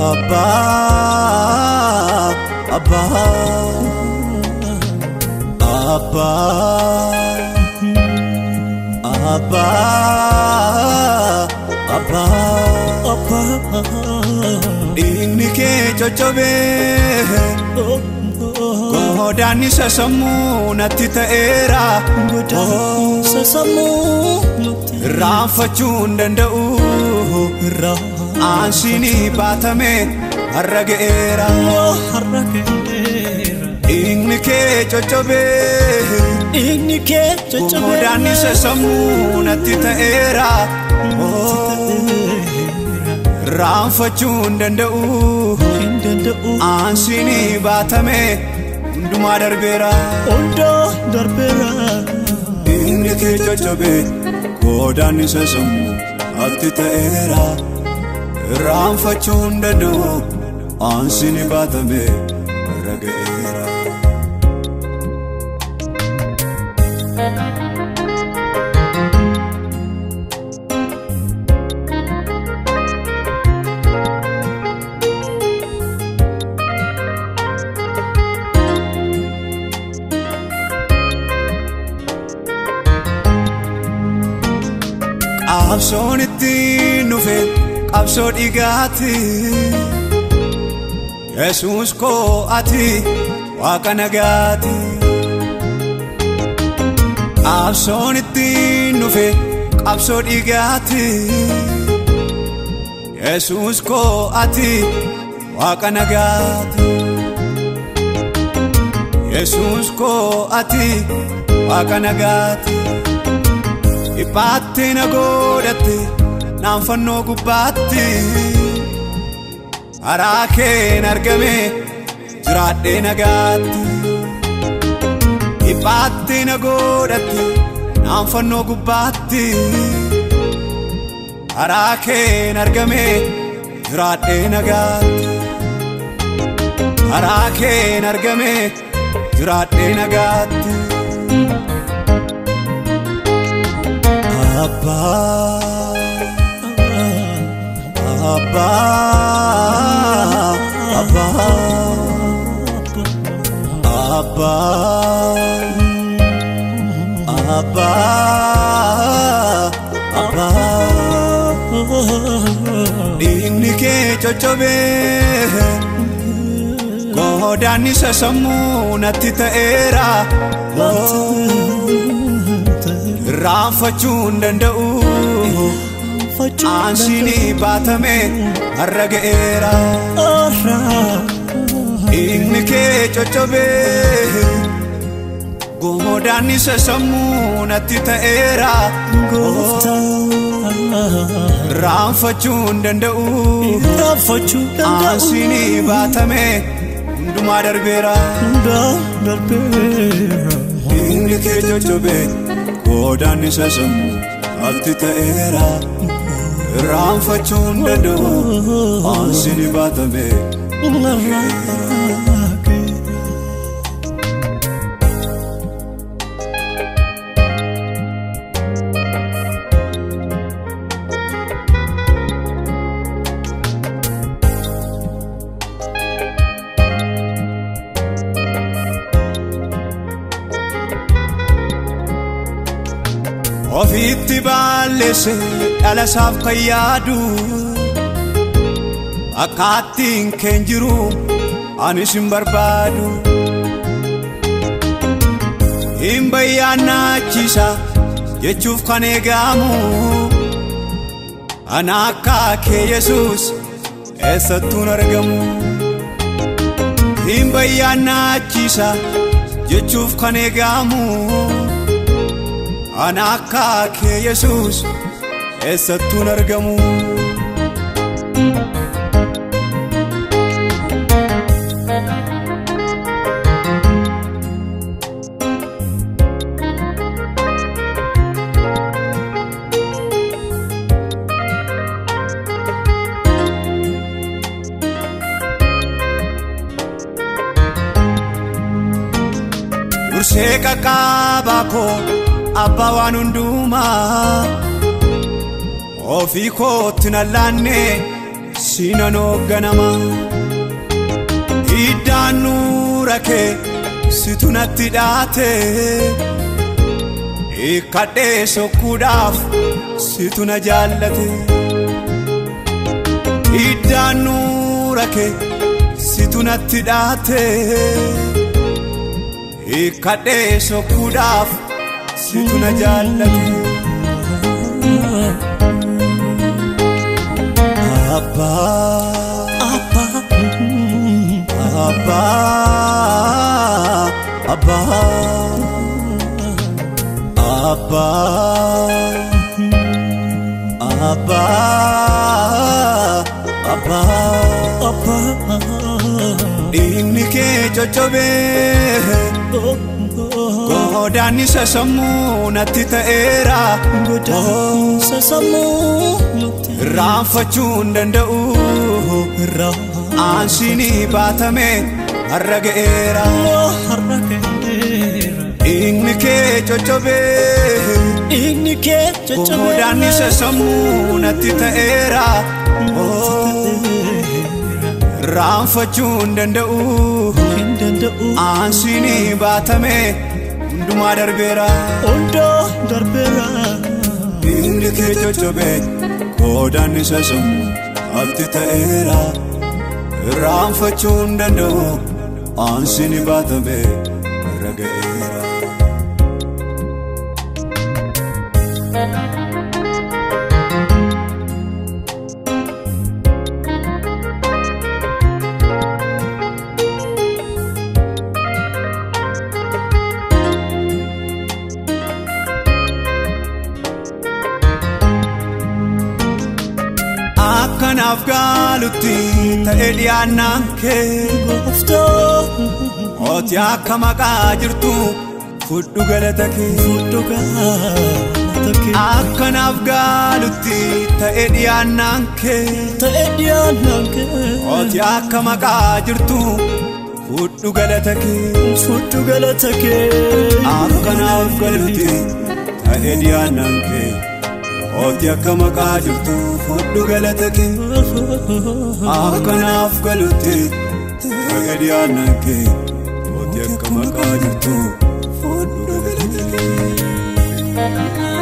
Abba Abba Abba Abba Abba Abba. Dhiigni kee coccobee godaannisa sammuu natti ta'eera. Godaannisa sammuu natti Irraanfachuu hin danda'u. Aansinii baatame har'a ga'eera. Har'a ga'eera. Dhiigni kee coccobee Dhiigni kee coccobee godaannisa sammuu natti ta'eera. Irraanfachuu hin danda'u. Hin danda'u. Aansinii baatame hundumaa darbeera. Hundaa darbeera. Dhiigni kee coccobee godaannisa sammuu natti ta'eera. Irraanfachuu hin danda'u. Aansinii baatame har'a ga'eera. Qabsoon ittiin dhufe qabsoo dhiigaati. Yesuus koo ati waaqa nagaati. Qabsoon ittiin dhufe qabsoo dhiigaati. Yesuus koo ati waaqa nagaati. Yesuus koo ati waaqa nagaati. Dhiphaatti na godhatte naan fannoo gubbaatti. Karaa keen argame jiraadhee nagaatti. Dhiphaatti na godhatte naan fannoo gubbaatti. Karaa keen argame jiraadhee nagaatti. Karaa keen argame jiraadhee nagaatti. Abba Abba Abba Abba Abba Abba. Dhiigni kee coccobee godaannisa sammuu natti ta'eera. Irraanfachuu hin danda'u. Aansinii baatame har'a ga'eera. Dhiigni kee coccobee godaannisa sammuu natti ta'eera. Irraanfachuu hin danda'u. Aansinii baatame hundumaa darbeera. Dhiigni kee coccobee godaannisa sammuu natti ta'eera. Irraanfachuu hin danda'u. Aansinii baatame Ofitti balleesse dhala isaaf kan yaadu. Akkaattiin keen jiru anis hin barbaadu. Hin bayyaannaachisa jechuuf kan eegamu. Ana akka kee Yesuus eessattuun argamu. Hin bayyaannaachisa jechuuf kan eegamu. Ana akka kee Yesuus eessattuun argamu. Dursee qaqqabaa koo abbaa waan hundumaa. Ofii kootti na laanne sinan hoogganama. Iddaan nuura kee situ natti dhaate hiikkadhee sokkuudhaaf situ na jaallate. Iddaan nuura kee situ natti dhaate hiikkadhee sokkuudhaaf situ na jaallate. Abba, Abba, Abba, Abba, Abba, Abba, Abba, Abba. Dhiigni kee coccobee godaannisa sammuu natti ta'eera. Godaannisa sammuu natti Irraanfachuu hin danda'u aansinii baatame har'a ga'eera. Har'a ga'eera. Dhiigni kee coccobee Dhiigni kee coccobee godaannisa sammuu natti ta'eera. Irraanfachuu hin danda'u hin danda'u aansinii baatame hundumaa darbeera. Hundaa darbeera. Dhiigni kee coccobee godaannisa sammuu natti ta'eera. Irraanfachuu hin danda'u aansinii baatame har'a ga'eera. Akkanaaf gaalutti ta'e dhiyaannaan kee Gooftaa Mootii akka maqaa jirtu fudhu galata kee. Fudhu galata kee. Akkanaaf gaalutti ta'e dhiyaannaan kee Ta'e dhiyaannaan kee. Mootii akka maqaa jirtu fudhu galata kee. Fudhu galata kee. Akkanaaf gaalutti ta'e dhiyaannaan kee Mootii akka maqaa jirtu fudhu galata kee. Akkanaaf galutti ta'e dhiyaannaan kee Mootii akka maqaa jirtu fudhu galata kee.